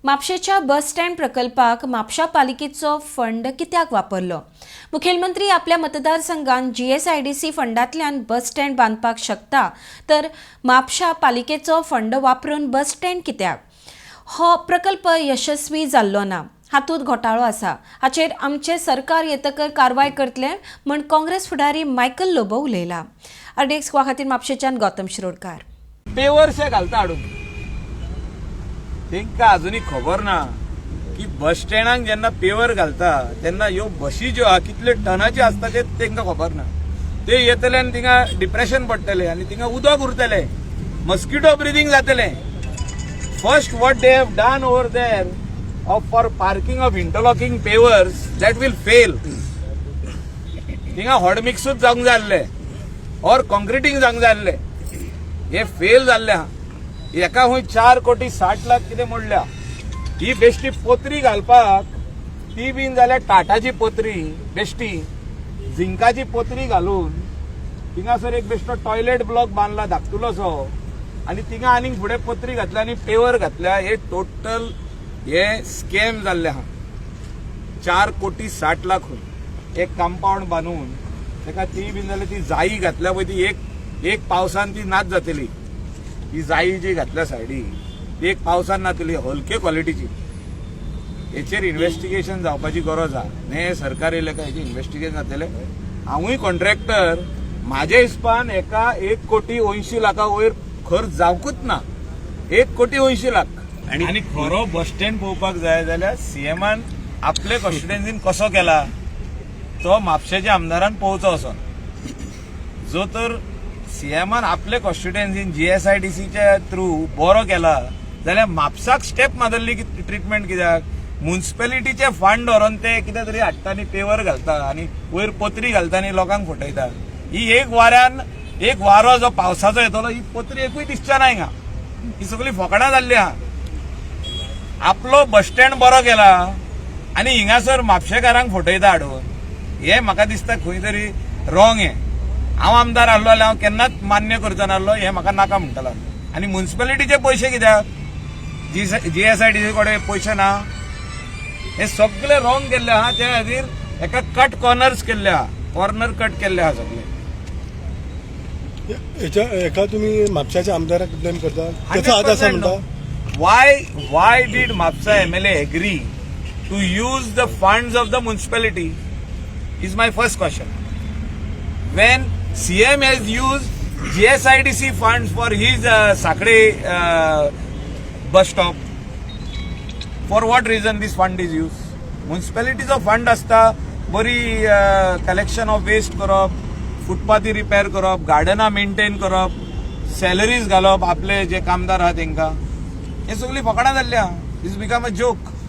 म्हापशेच्या bus stand प्रकल्पाक म्हापशा पालिकेचो फंड कित्याक वापरलो? मुखेलमंत्री आपल्या मतदारसंघात जीएसआयडीसी फंडांतल्यान बस स्टँड बांदपाक शकता, तर म्हापशा पालिकेचो फंड वापरून बस स्टँड कित्याक? हो प्रकल्प यशस्वी जाल्लो ना, हातूंत घोटाळो आसा. हाचेर आमचें सरकार येतकर कारवाय करतले म्हूण काँग्रेस फुडारी मायकल लोबो उलयला. आरडीएक्स खातीर म्हापशेच्यान गौतम शिरोडकार. पेवर्स घालता हाडून. तांकां अजुनूय खबर ना की बस स्टँडाक जेन्ना पेवर घालता तेन्ना ह्यो बशी ज्यो आहा कितल्यो टनाच्यो आसता ते तांकां खबर ना. ते येतले आनी थिंगा डिप्रेशन पडटले आनी थिंगा उदक उरतले, मस्किटो ब्रिदींग जातले. First, what they have done over there of for parking of interlocking pavers, that will fail. थिंगा हॉट मिक्सूच जावंक जाय आसले ऑर कॉन्क्रिटींग जावंक जाय आसले. हे फेल जाल्ले आहा. हेका खंय 4 कोटी 60 लाख कितें मोडल्या. ही बेश्टी पोत्री घालपाक, ती बीन जाल्यार टाटाची पोत्री, बेश्टी झिंकाची पोत्री घालून थिंगासर एक बेश्टो टॉयलेट ब्लॉक बांदला धाकटुलोसो आनी थिंगा आनीक फुडें पोत्री घातल्या आनी पेवर घातल्या. हे टोटल हे स्कॅम जाल्ले आहा. 4 कोटी 60 लाख खंय एक कंपाऊंड बांदून ताका ती बीन जाल्यार ती जायी घातल्या पळय, ती एक एक पावसान ती नाच जातली. ही जायी जी घातल्या सायडी ती एक पावसान नातली, हलके क्वॉलिटीची. हेचेर इन्व्हेस्टिगेशन जावपाची गरज आहा. हें सरकार येयलें काय हेचेर इन्व्हेस्टिगेशन जातलें. हांवूय कॉन्ट्रॅक्टर. म्हाज्या हिसपान एका 1 कोटी 80 लाखा वयर खर्च जावंकूच ना. 1 कोटी 80 लाख. आनी खरो बस स्टँड पळोवपाक जाय जाल्यार सीएमान आपले कॉन्स्टिट्युएन्सीन कसो केला तो म्हापशेच्या आमदारान पळोवचो वचोन. जो तर सीएमान आपले कॉन्स्टिट्युएन्सीन जीएसआयडीसीच्या थ्रू बरो केला जाल्यार म्हापसाक स्टेप मारली ट्रिटमेंट कित्याक? म्युन्सिपेलिटीचे फंड व्हरोन ते कितें तरी हाडटा आनी पेवर घालता आनी वयर पत्री घालता आनी लोकांक फटयता. ही एक वाऱ्यान, एक वारो जो पावसाचो येतलो, ही पत्री एकूय दिसच्या ना हिंगा. ही सगळी फोकणां जाल्ली आहा. आपलो बस स्टँड बरो केला आनी हिंगासर म्हापशेकारांक फटयता हाडून, हे म्हाका दिसता खंय तरी रॉंग. हें हांव आमदार आहलो जाल्यार हांव केन्नाच मान्य करचो नासलो. हें म्हाका नाका म्हणटलो. आनी म्युन्सिपेलिटीचे पयशे कित्याक? जीएसआयडीसी कडेन पयशे ना? हे सगळे रॉंग केल्ले आहा. त्या खातीर हेका कट कॉर्नर्स केल्ले आहा, कॉर्नर कट केल्ले आहा सगळे. हेच्या हेका तुमी म्हापशाच्या आमदाराक ब्लेम करता? तेचो हात आसा म्हणटा? Why did Mapsa MLA agree to use the funds of the municipality is my first question. When CM has used GSIDC funds for his Sakde bus stop, for what reason this fund is used? Municipalityचो fund आसता, बरी collection of waste करप, फुटपाथी repair करप, गार्डनां maintain करप, salaries घालप आपले जे कामदार आहा तेंकां. हे सगळी फकाणां जाल्ली आहा. Is become a joke.